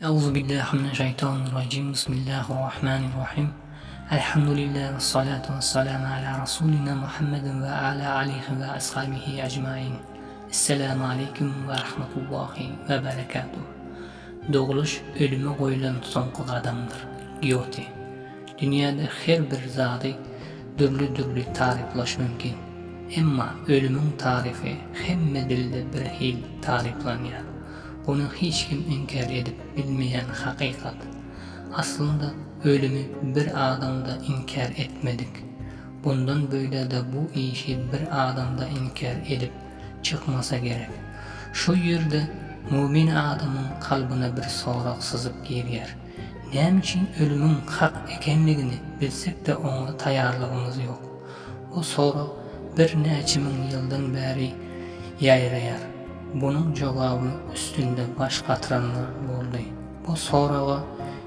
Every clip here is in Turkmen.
Euzubillahi mineşşeýtanirrajim Bismillahirrahmanirrahim Elhamdülillah ve salatu ve selamu ala Rasulina Muhammedin ve ala alihi ve ashabihi ecmain Esselamu aleýkum ve rahmetullahi ve berekatuh Dogluş ölüme goýulan soňky gadamdyr. Gýote. Dünýäde her bir zady dürli-dürli taryplaş mümkin. Emma ölümiň taryfy hemme dilde bir hil taryplanýar. Muny hiç kim inkär edip bilmeýän hakykat. Aslynda ölümi bir adam-da inkär etmedik. Bundan beýle-de bu işi bir adam-da inkär edip çykmasa gerek. Şu ýerde mumin adamyň kalbyna bir sorag syzyp girýär. Näme üçin ölümiň hak ekenligini bilsek-de oňa taýýarlygymyz ýok? Bu sorag birnäçe müň ýyldan bäri ýaýraýar. Bunuň jogaby üstünde baş gatyranlar boldy. Bu soraga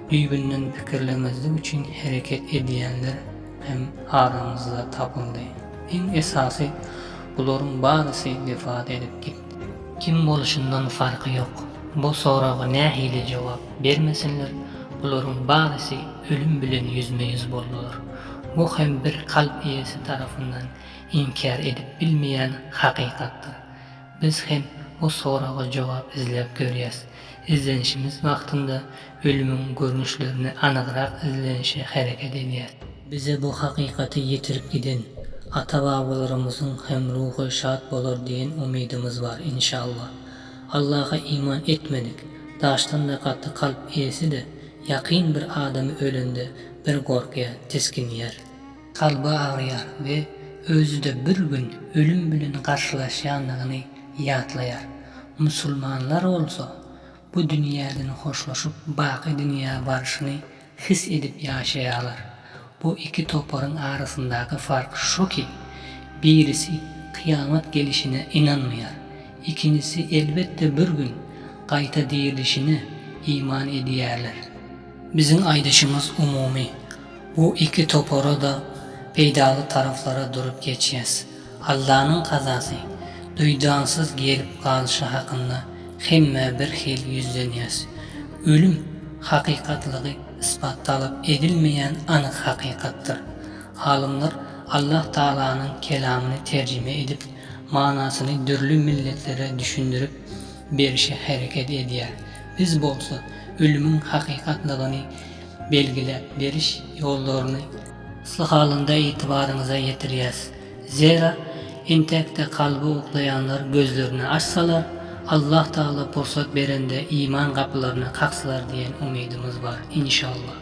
düýbünden pikirlemezlik üçin hereket edýänler hem aramyzda tapyldy. Iň esasy bularyň barysy wepat edip gitdi. Kim boluşyndan farky ýok. Bu soraga nähili jogap bermesinler, bularyň barysy ölüm bilen ýüzme-ýüz boldular. Bu hem bir kalp eýesi tarapyndan inkär edip bilmeýän hakykatdyr. Biz hem bu soraga jogap izläp görýäs. Izlenişimiz wagtynda ölümiň görnüşlerini anygrak izlenişe hereket edýäs. Bize bu hakykaty ýetirip giden ata-babalarymyzyň hem ruhy şat bolar diýen umydymyz bar, inşallah. Allaha iman etmedik, daşdan-da gaty kalp eýesi-de ýakyn bir adamy ölende bir gorkýar, tisginýär. Kalby agyrýar we özi-de bir gün ölüm bilen garşylaşýandygyny ýatlaýar. Musulmanlar bolsa bu dünýäden hoşlaşyp baky dünýä barşyny his edip ýaşaýarlar. Bu iki toparyň arasyndaky fark şu ki, birisi kyýamat gelişine ynanmaýar, ikinjisi elbetde bir gün gaýta dirilişine iman edýärler. Biziň aýdyşymyz umumy. Bu iki topara-da peýdaly taraplara durup geçýäs. Allanyň kazasy, duýdansyz gelip galyşy hakynda hemmä bir hili ýüzlenýäs. Ölüm hakykatlygy isbat talap edilmeýän anyk hakykatdyr. Alymlar Allah Tagalanyň kelamyny terjime edip, manasyny dürli milletlere düşündirip berişe hereket edýär. Biz bolsa ölümiň hakykatlygyny belgiläp beriş ýollaryny asly halynda itibaryňyza ýetirýäs. Zera, entäk-de kalby uklaýanlar gözlerini açsalar, Allah Tagala pursat berende iman gapylaryny kaksalar diýen umydymyz bar, inşallah.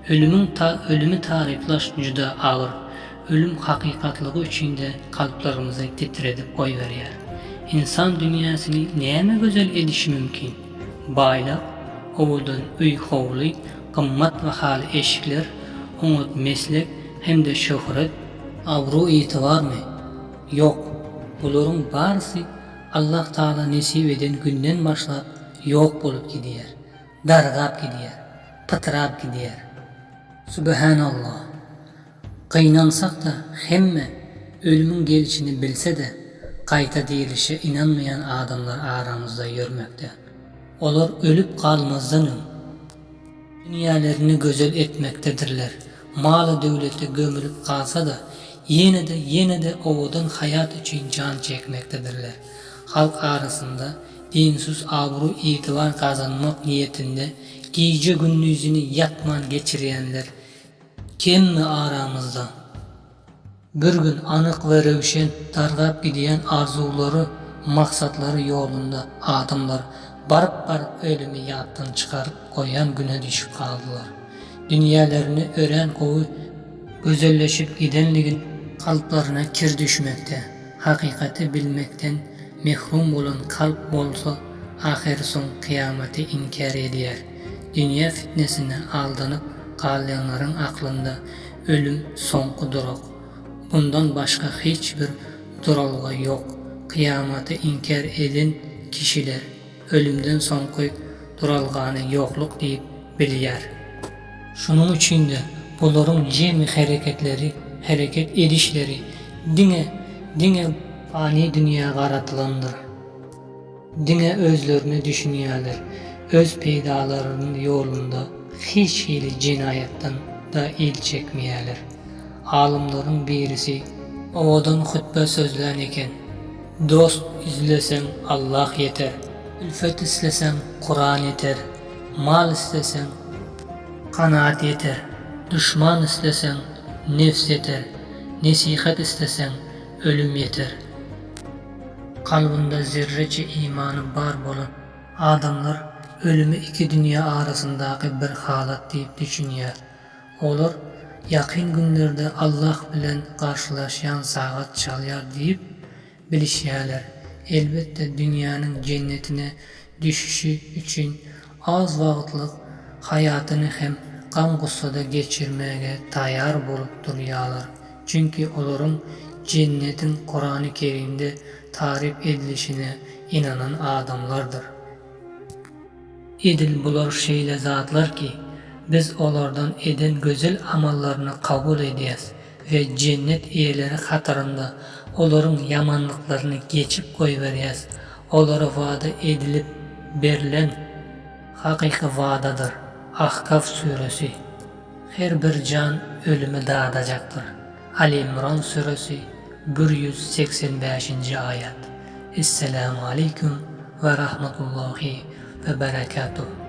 Ölümiň ölümi taryplaş juda agyr. Ölüm hakykatlygy üçin-de kalplarymyzy titredip goýberýär. Ynsan dünýäsini näme gözel edişi mümkin? Baýlyk, owadan öý-howly, gymmat bahaly eşikler, oňat meslek hem-de şöhret, abraý-ygtybarmy? Ýok, bularyň barysy Allah Tagala nesip eden günden başlap ýok bolup gidýär, dargap gidýär, pytrap gidýär. Subhanallah! Gynansak-da, hemme ölümiň gelişini bilse-de, gaýta dirilişe ynanmaýan adamlar aramyzda ýörmekde. Olar ölüp galmazdan öň, dünýälerini gözel etmekdedirler, maly-döwleti gömülip galsa-da, ýene-de, ýene-de owadan haýat üçin jan çekmekdedirler. Halk arasynda dinsiz abraý-ygtybar gazanmak niýetinde gije-gündizini ýatman geçirýänler Kemmi aramyzda? Bir gün anyk we röwşen dargap gidýän arzuwlary, maksatlary ýolunda adamlar baryp-baryp ölümi ýatdan çykaryp goýan güne düşüp galdylar. Dünýälerini örän gowy gözelleşip gidenligini kalplaryna kir düşmekde, hakykaty bilmekden mehrum bolan kalp bolsa ahyrsoň kyýamaty inkär edýär. Dünýä fitnesine aldanyp galýanlaryň aklynda ölüm soňky durak. Bundan başga hiç bir duralga ýok. Kyýamaty inkär eden kişiler ölümden soňky duralgany ýokluk diýip bilýär. Şonuň üçin-de bularyň jemi hereketleri, hereket edişleri diňe, diňe pany dünýä garadylandyr. Diňe özlerine düşünýärler. öz peýdalarynyň ýolunda hiç hili jenaýatdan-da el çekmeýärler. Alymlaryň birisi owadan hutba sözlän eken, Dost izleseň Allah ýeter, ülfet isleseň Kuran ýeter, mal isleseň, kanaat ýeter, duşman isleseň, nefs ýeter, nesihat isleseň, ölüm ýeter. Kalbynda zerreçe imany bar bolan adamlar ölümi iki dünýä arasyndaky bir halat diýip düşünýär. Olar ýakyn günlerde Allah bilen garşylaşýan sagat çalýar diýip bilişýärler. Elbetde dünýäniň jennetine düşüşi üçin az wagtlyk haýatyny hem gam-gussada geçirmäge taýýar bolup durýarlar. Çünki olaryň jennetiň Kurany Kerimde taryp edilişine ynanan adamlardyr. Edil bular şeýle zatlar ki, biz olardan eden gözel amallaryny kabul edýäs we jennet eýeleri hatarynda olaryň ýamanlyklaryny geçip goýberýäs, olara wada edilip berlen hakyky wadadyr. Ahkaf süresi. Her bir jan ölümi dadajakdyr. Aly-Imran süresi, 185-nji aýat. Esselamu aleýkum we rahmetullahi we berekatuh.